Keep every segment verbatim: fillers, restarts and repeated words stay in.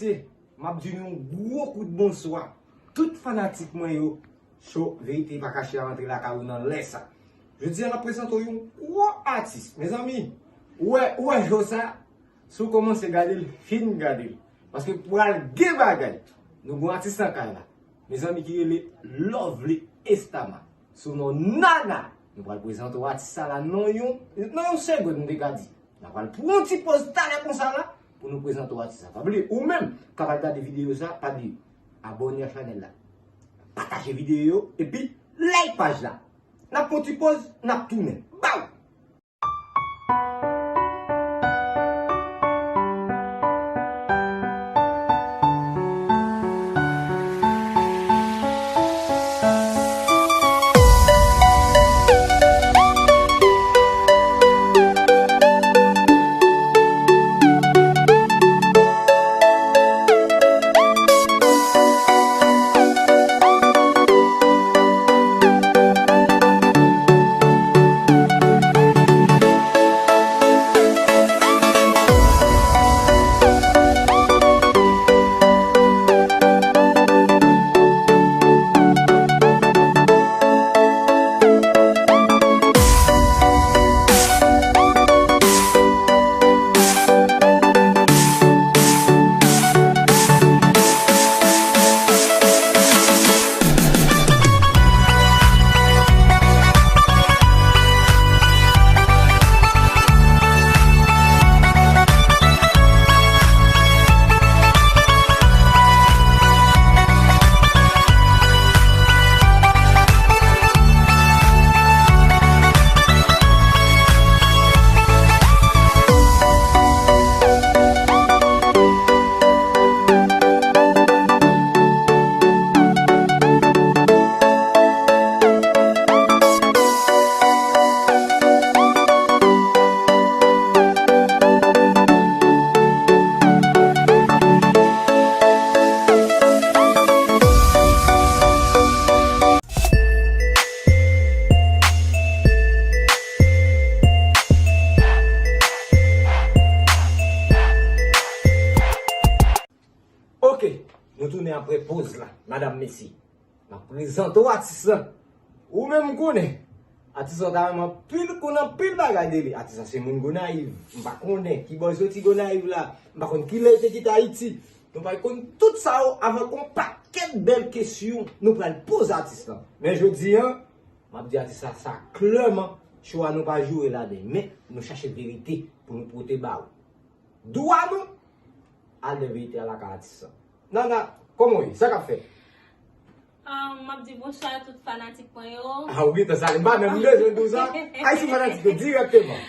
M ap di nou yon gwo kout bonswa. Tout fanatik mwen yo, cho verite pa kache a rantre lakay ou nan lè sa. Jodi a, n ap prezante w yon gwo atis. Mezanmi, ou wè, ou wè cho sa, si w kòmanse gade l, fin gade l. Paske pral gen bagay. Nou gon atis nan kay la. Mezanmi, ki rele Lovely Estama. Sou non Nana. Nou pral prezante w atis sa la nan yon, nan yon segonn, m te ka di. N a pral pran yon ti pòz talè konsa la pou nou prezante w atis sa. Pa bliye, ou menm k ap al gade videyo sa, pa bliye abòne ak chanèl la, pataje videyo yo, epi like paj la. N ap pran yon ti pòz, n ap tounen. Baw! Ok, nou tounen apre poz la, madam, mesye. M ap prezante w atis lan. Ou menm ou konnen. Atis lan ta renmen anpil, konn anpil bagay de li. Atis lan se moun Gonayiv. M pa konnen ki bò l soti Gonayiv la. M pa konn kilè l te kite Ayiti. Nou pral konn tout sa yo avèk yon pakèt bèl kesyon nou pral poze atis lan. Men jodi a, m ap di atis la sa klèman, cho a nou pa joure ladan, men nou chache verite pou nou pote ba ou. Dwa nou al nan verite a lakay atis lan. Nana, kòman w ye? Sa k ap fèt? Ah, m ap di bonswa tout fanatik mwen yo. Ah, ou gentan salye m, pa menm bezwen di w sa. Ay, sou fanatik yo dirèkteman.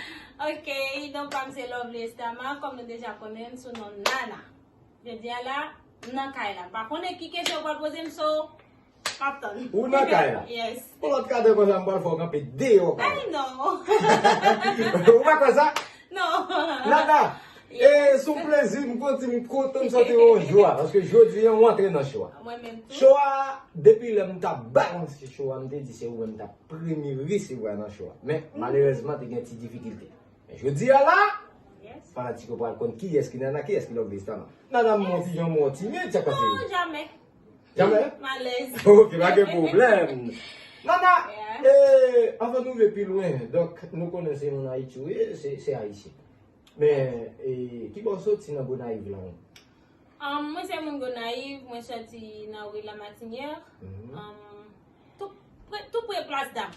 Ok, non pa m se Lovely Estama, kòm nou deja konnen m sou non Nana. Jodi a la, m nan kay la. M pa konnen ki kesyon w pral poze m, so, m ap tann. Ou nan kay la? Yes. Yon lòt kadè konsa m pral fè w kanpe deyò kay la. Ay, non. Ou pa kwè sa? Non. Nana, e, se yon plezi, m kontan, m kontan, m santi m yon jwa, paske jodi a, ou antre nan cho a. Mwen menm tou. Cho a, depi lè m t ap balanse cho a, m te di se ou menm m t ap premye resevwa nan cho a. Men, malerèzman, te gen ti difikilte. Men jodi a la, yes, fanatik yo pral konn kiyès ki Nana, kiyès ki Lovely Estama. Nana, m wè w ti jan, m wè w timid, sa k pase? Non, jamè. Jamè? M alèz. Ok, pa gen pwoblèm. Nana, yeah, e, anvan nou rive pi lwen, donk, nou konnen se moun Ayiti ou ye, se, se ayisyen. Men, e, ki bò w soti nan Gonayiv la menm? Um, mwen se moun Gonayiv, mwen soti nan ri Lamatinière. Mhm. Um, tou pre, tou pre Plas Dam.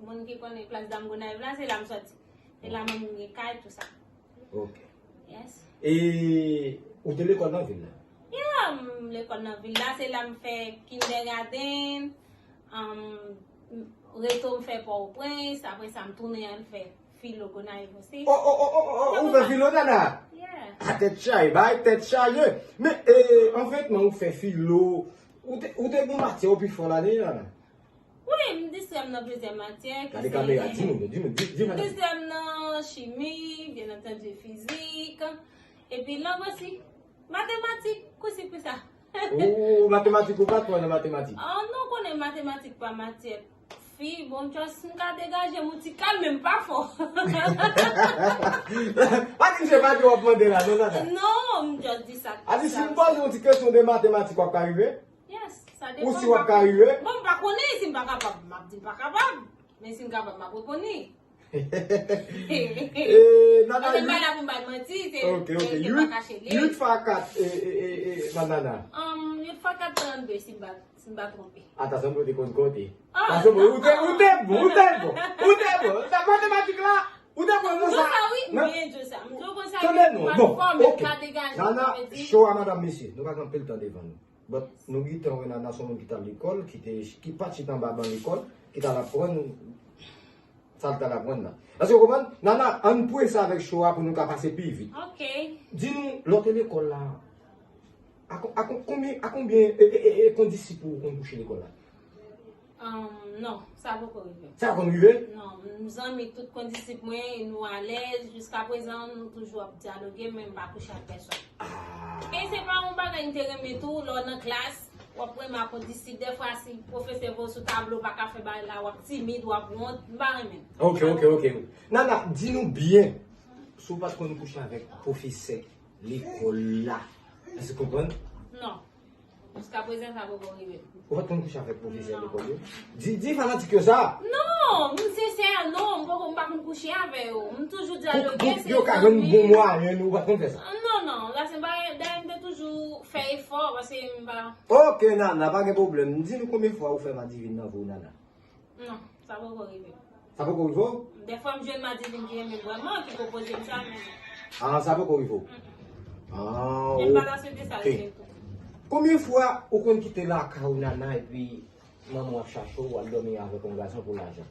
Moun ki konnen Plas Dam Gonayiv la, se la m soti. Se la mwen menm gen kay, tou sa. Ok. Yes. E ou te lekòl nan vil la? Yeah, m lekòl nan vil la, se la m fè kindergarten, um, reto m fè Pòtoprens, apre sa m tounen al fè filo Gonayiv osi. Oh, oh, oh, oh, oh, oh, ou fè filo, Nana? Yeah. A tèt chaje, bay tèt chaje. Men, e, anfèt, men ou fè filo, ou te, ou te gen matyè ou pi fò ladan, Nana? Wi, m distrè m nan plizyè matyè, ki se... Gade kamera, di nou, di nou, di, di madanm. M distrè m nan chimi, byen antandi fizik, epi lang osi. Matematik, kou si kou sa. Ou, matematik, ou pa twò nan matematik? Ah, non, konnen matematik pa matyè Fi, bon, just m ka degaje m yon ti kalme, m pa fò. Pa di m se pa di w ap mande la, non, Nana. Non, m just di sa. A di si m poze yon ti kesyon de matematik, w ap ka rive? Yes, sa depann. Ou si w ap ka rive? Bon, m pa konnen, si m pa kapab, m ap di m pa kapab. Men si m kapab, m ap reponn li. Eh, Nana, Paske m pa la pou m bay manti, se, ok, ok. Se pa kache li. Uit fwa kat, eh, eh, eh, eh, Nana. Um, uit fwa kat, trannde, si m pa, si m pa twonpe. Atansyon, pou te konn konte. Ah. Atansyon, ou te, ou te bon, ou te bon. Ou te bon. Sa matematik la, ou te bon nan sa. Wi, m byen di sa. M toujou konn sa. Tande non, bon, ok. Nana, show a, madanm, mesye, nou pa gen anpil tan devan nou. But nou gentan wè Nana se yon moun ki t al lekòl, ki te, ki pa t chita anba ban lekòl, ki t al aprann sa l t al aprann nan. Èske w konprann? Nana, ann prese avèk show a pou nou ka pase pi vit. Ok. Di nou, lè w te lekòl la, a kon-, a kon-, konbyen, a konbyen, e, e, e, e kondisip ou konn kouche lekòl la? Um, non, sa poko rive. Sa konn rive? Non, m zanmi tout kondisip mwen, e nou alèz. Jiska prezan, nou toujou ap dyaloge, men m pa kouche ak pèsòn. Ah. E se pa yon bagay m te renmen tou, lè w nan klas, w ap renmen ak kondisip. Dèfwa, si pwofesè voye w sou tablo, w pa ka fè bagay la, w ap timid, w ap wont, m pa renmen. Ok, ok, ok. Nana, di nou byen, si w pa t konn kouche avèk pwofesè lekòl la, èske w konprann? Non. Jiska prezan, sa poko rive. Ou pa t konn kouche avèk pwofesè lekòl yo? Di, di fanatik yo sa. Non, m sensè, non, m poko, m pa konn kouche avè yo. M toujou dyaloge, se zanmi. Pou yo ka jwenn bon mwayen, ou pa t konn fè sa? Non, non, la se pa, dayè m te toujou fè efò, paske m pa. Ok, Nana, pa gen pwoblèm. Di nou konbyen fwa ou fè madivin nan vi w, Nana? Non, sa poko rive. Sa poko rive w? Dèfwa m jwenn madivin ki renmen m vrèman, ki pwopoze m sa, men. Ah, sa poko rive w? Mm-mm. Ah, ok. Men m pa ta swete sa rive tou. Konbyen fwa ou konn kite lakay ou, Nana, epi manman w ap chache w, w al dòmi avèk yon gason pou lajan?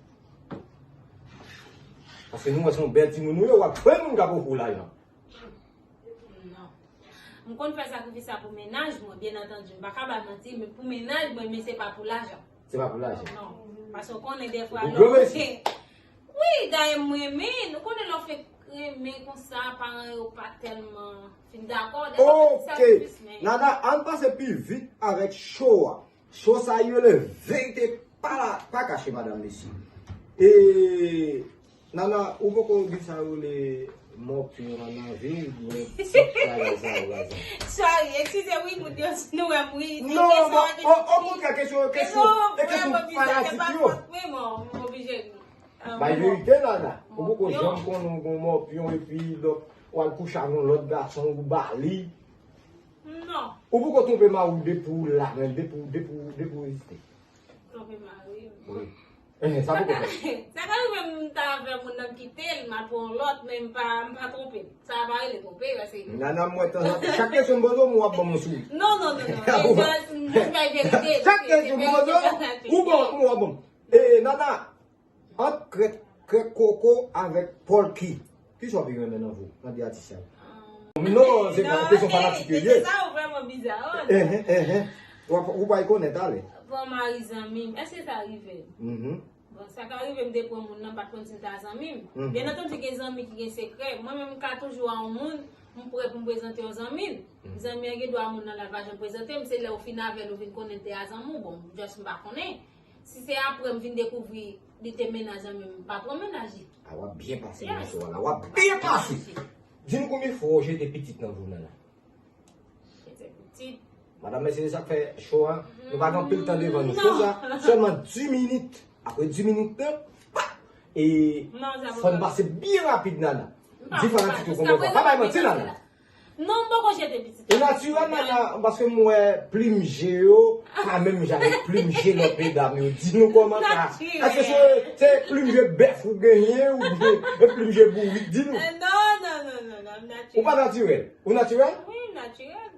Paske nou wè se yon bèl timoun ou ye, w ap jwenn moun k ap ofri w lajan. Non. M konn fè sakrifis sa pou mennaj mwen, byen antandi. M pa ka bay manti, men pou mennaj mwen, men se pa pou lajan. Se pa pou lajan. Non. Paske w konnen dèfwa lè w fenk. Wi, dayè m renmen, ou konnen lè w fenk renmen konsa, paran yo pa tèlman fin dakò. Dèfwa w fè ti sakrifis, men. Ok. Nana, ann pase pi vit avèk show a. Show sa yo rele verite pa la, pa kache, madanm, mesye. E, Nana, ou poko di sa yo rele mòpyon an nan vi w, oubyen ti bagay sa yo, bagay sa yo? Sorry, eskize wi, moun yo, si nou wè m ri. Non, non, o, okontrè, kesyon, kesyon, e kesyon fanatik yo. Bay verite, Nana. Ou poko janm konnen yon mòpyon, epi lòt, w al kouche ak yon lòt gason, ou ba li. Non. Ou poko twonpe mari w depi w la, menm depi w, depi w, depi w egziste? Twonpe mari m. Wi. Eh, sa poko fèt. Sa ka rive m ta avè moun nan m kite l, m al pran yon lòt, men m pa, m pa twonpe l. Sa pa rele twonpe, paske. Nana, m wè tanzantan, chak kesyon m poze w, m wè w ap ban m yon souri. Non, non, non, non. E just, m just bay verite. Chak kesyon m poze w, ou ban m, ou ban m. Eh, Nana, Ant krèk, krèk koko avèk pòlki, kisa w pi renmen nan vi w, nan de atis sa yo? Non, se kesyon fanatik yo ye. Sa yo vrèman biza, oh. Enhen, enhen. Ou ap, ou pral konnen talè. Pran mari zanmi m. Èske sa rive? Mhm. Bon, sa ka rive m te pran moun nan, m pa t konn si l ta zanmi m. Mhm. Byen antandi, gen zanmi ki gen sekrè. Mwen menm, m ka toujou a yon moun, m prè pou m prezante yon zanmi l. Mhm. Zanmi an gen dwa moun nan la pa janm prezante m, se lè w fin avè l ou vin konnen l te a zanmi w. Bon, just m pa konnen. Si se apre m vin dekouvri li te mennaj an, men m pa pran mennaj li. A, w ap byen pase nan show a la. W ap byen pase. Di nou konbyen fwa w jete pitit nan vi w, Nana? Jete pitit. Madanm, mesye, se sa k fè show a, nou pa gen anpil tan devan nou. Show sa, sèlman dis minit. Apre dis minit nan, pa! E fò n pase byen rapid, Nana. Di fanatik yo konbyen fwa. Pa bay manti, Nana. Non, m poko jete pitit la. Ou natirèl, Nana, paske m wè plim je yo pa menm jan avèk plim je lòt medam yo. Di nou kòman sa. Èske se, se plim je bèf ou genyen oubyen e plim je bourik? Di nou. Eh, non, non, non, non, non, m natirèl. Ou pa natirèl? Ou natirèl? Wi, m natirèl.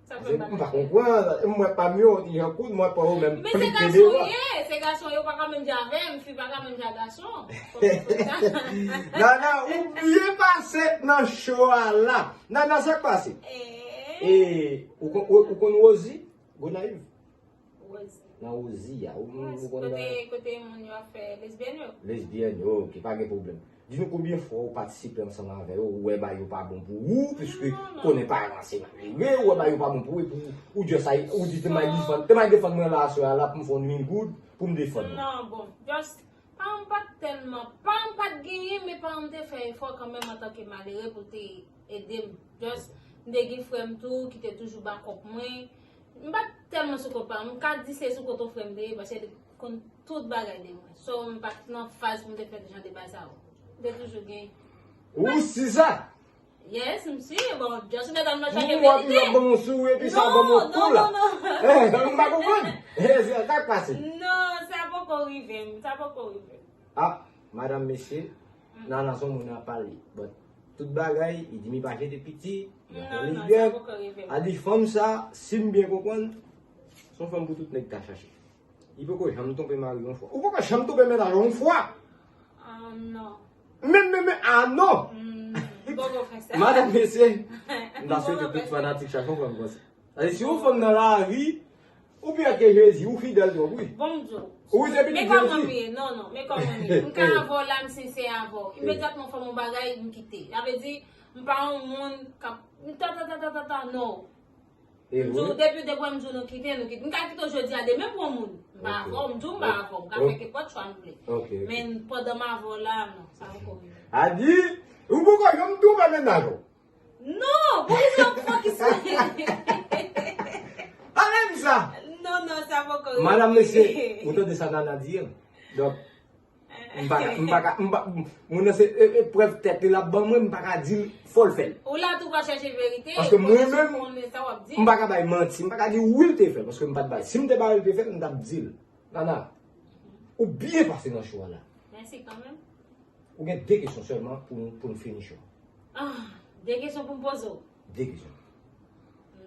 Sa fè m pa natirèl. M pa konprann. M wè pa m yo, jan kout, m wè pa yo menm plim de deyò. Men se gason ye, se gason yo pa ka menm jan avè m, fi pa ka menm jan gason. Nana, ou byen pase nan show a la. Nana, sa k pase? Eh. E, ou kon-, ou, ou konn Rosie? Gonayiv? Rosie. Nan Rosie a. Ou, ou konn kote, kote moun yo ap fè lesbyèn yo? Lesbyèn yo, ok, pa gen pwoblèm. Di nou konbyen fwa ou patisipe ansanm avè yo, ou wè bagay yo pa bon pou ou, piske konnen paran se malere, ou wè bagay yo pa bon pou ou, epi ou just ay, ou di te may defann, te may defann mwen la aswè a la pou m fè yon mil goud pou m defann ou. Non, bon, just, paran m pa t tèlman, paran m pa t genyen, men paran m te fè efò kanmenm antanke malere pou l te ede m. Just, m te gen frè m tou ki te toujou back up mwen. M pa t tèlman sou kont paran m, m ka di se sou kont yon frè m te ye, paske li konn tout bagay de mwen. So, m pa t nan faz pou m te fè jan de bagay sa yo. M te toujou gen. Ou si sa? Yes, m si. Bon, just medam nan chak verite. Ou ap ban m sou epi sa ban m kou la. Non, non, non. Eh, m pa konprann. Eh, sa k pase? Non, sa poko rive m. Sa poko rive m. Ah, madanm, mesye, Nana se yon moun ap pale. But tout bagay, li di mi pa jete piti, li ap fè li byen. A di fanm sa, si m byen konprann, se yon fanm pou tout nèg ta chache. Li poko janm twonpe mari yon fwa. Ou poko janm twonpe mennaj yon fwa? Ah, non. Men, men, men, ah, non! Madanm, mesye, m ta swete tout fanatik chache yon fanm konsa. Sa vle di, si yon fanm nan lavi, ou pi rèd ke Jezi, ou fidèl twòp, wi. Bon, m di w. Ou se pitit Jezi. Men kòman m ye? Non, non, men kòman m ye? M ka avè w la, m sensè avè w. Imedyatman w fè m yon bagay, m kite. Sa vle di, m pa yon moun k ap, m ta, ta, ta, ta, ta, ta, non. M di w, depi, depi m di w nou kite, nou kite. M ka kite w jodi a, demen pou yon moun. M pa avè w, m di w m pa avè w. M ka fè kenpòt chwa m vle. Men pandan m avè w la, non, sa poko rive. A di, ou poko janm twonpe mennaj ou. Non, poukisa w fokis sou li? Pa menm sa. Non, non, sa poko rive. Madanm, mesye, ou tande sa Nana di an? Donk, m pa ka, m pa ka, m pa, moun nan se e, eprèv tèt li l ap ban mwen, m pa ka di l fò l fè l. Ou la tou pa chèche verite, paske mwen menm, m pa ka bay manti, m pa ka di wi l te fè l, paske m pa t bay. Si m te bay, l te fè l, m t ap di l. Nana, ou byen pase nan show a la. Mèsi kanmenm. Ou gen de kesyon sèlman pou, pou n fini show. Ah, de kesyon pou m poze w? De kesyon.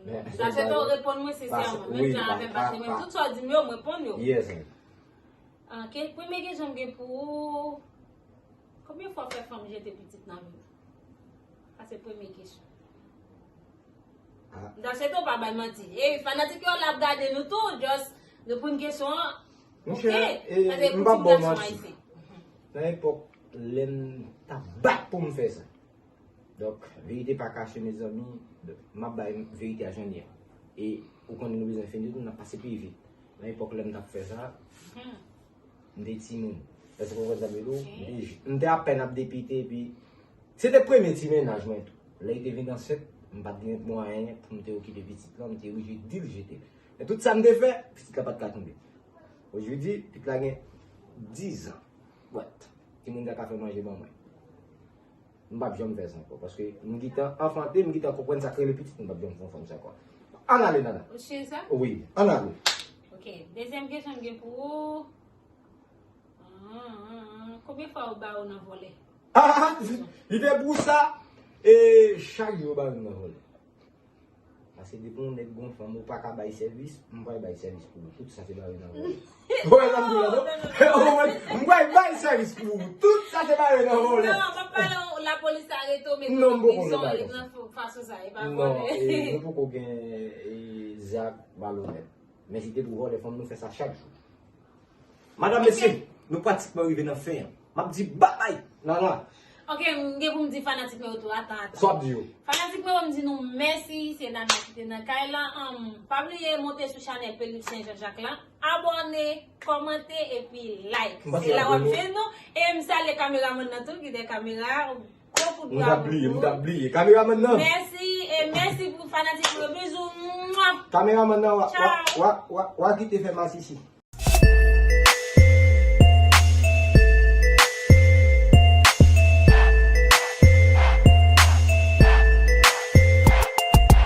M ta swete w reponn mwen sensèman, menm jan avè m, paske mwen tout sa w di m yo, m reponn yo. Yes, man. Ok, premye kesyon m gen pou ou, konbyen fwa w fè fanm jete pitit nan vi w? Sa se premye kesyon. M ta swete w pa bay manti. E fanatik yo la ap gade nou tou, just reponn kesyon an. Monchè, e, m p ap ba w manti. Nan epòk lè m t ap bat pou m fè sa. Donk, verite pa kache, mezanmi. M ap bay verite a jan l ye a. E ou konnen nou bezwen fini tou, n ap pase pi vit. Nan epòk lè m t ap fè sa, m te timoun. Èske w konprann sa m vle di w? M te, m te apèn ap depite, epi se te premye ti mennaj mwen tou. Lè li te vin ansent, m pa t gen mwayen pou m te okipe pitit lan, m te oblije di l jete l. Men tout sa m te fè, pitit la pa t ka tonbe. Ojodi, pitit la gen diz an. Bwat. Timoun sa ka fè manje ban mwen. M p ap janm fè sa ankò. Paske m gentan anfante, m gentan konprann sa k rele pitit, m p ap janm fè yon fanm sa ankò. Ann ale, Nana. Ou si sa? Wi, ann ale. Ok. Dezyèm kesyon m gen pou ou. Ah, ah, ah. Konbyen fwa yo ba ou nan vòlè? Ah, li te pou sa. E chak jou yo ba m nan vòlè. Paske depi yon nèg gon fanm ou pa ka bay sèvis, m pral bay sèvis pou ou. Tout sa se bare nan vòlè. Ou wè sa m di w la, non? Ou wè, m pral bay sèvis pou ou. Tout sa se bare nan vòlè. Non, m ap pale w, lapolis arete w, mete w nan prizon, nan fason sa, e pa vòlè. Non, e, nou poko gen, e, zak malonèt. Men si te pou vòlè fanm, nou fè sa chak jou. Madanm, mesye, nou pratikman rive nan fen an. M ap di babay, Nana. Ok, m gen pou m di fanatik mwen yo tou. Atan, atan. Sa w ap di yo? Fanatik mwen yo, m di nou mèsi. Se Nana ki te nan kay la. Anm, pa bliye monte sou chanèl Peluche Sen Jan Jak la. Abòne, kòmante, epi like. Se la w ap jwenn nou. E m salye kameramann nan tou, ki dèyè kamera. Gwo kout bra pou ou. M t ap bliye, m t ap bliye. Kameramann nan. Mèsi, e mèsi pou fanatik mwen yo. Bizou. Mwa. Kameramann nan, w a, w a, w a, w a, w a kite fè masisi.